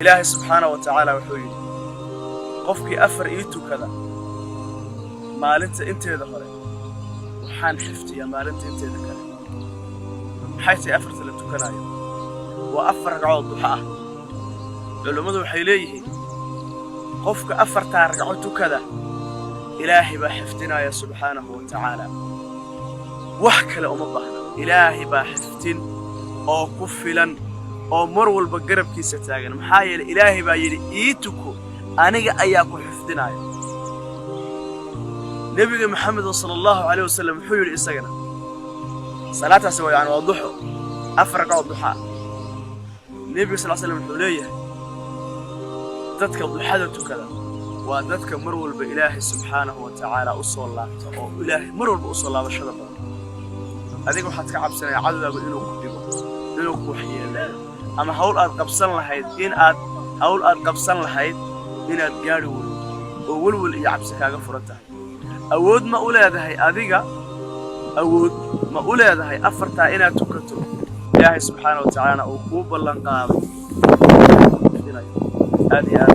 Ilaahay subxaana wa tacaala wuxuu yidhi: qofkii afar ii tukada maalinta inteeda hore, waxaan xifdiyaa maalinta inteeda kale. Maxay tahay afarta la tukanayo? Waa 4 ragcood duxo ah. Culummadu waxay leeyihiin, qofka afartaa ragco tukada, Ilaahay baa xifdinaya subxaanahu wa tacaala. Wax kale uma baahna, Ilaahay baa xifdin oo ku filan oo mar walba garabkiisa taagan. Maxaa yeelay, Ilaahay baa yidhi: "Ii tuko, aniga ayaa ku xifdinaya." Nebiga Maxamed sala Allahu calayh wasalam wuxuu yidhi isagana, salaataasi waa yani waa duxo, 4 ragcood duxaa. Nebiga sal slam wuxuu leeyahay, dadka duxada tukada waa dadka mar walba Ilaahay subxaanahu wa tacaala u soo laabta oo Ilaahay mar walba u soo laabashada badan. Adiga waxaad ka cabsanaya cadowgaagu inuu ku dhibo, inuu ku waxyeeleeyo, ama hawl aad qabsan lahayd in aad hawl aad qabsan lahayd inaad gaadhi weydo oo welwel iyo cabsi kaaga furan tahay. Awood ma u leedahay adiga? Awood ma u leedahay afartaa inaad tukato, Ilaahay subxaana wa tacaalana uu kuu ballan qaado? Aad iyo aad.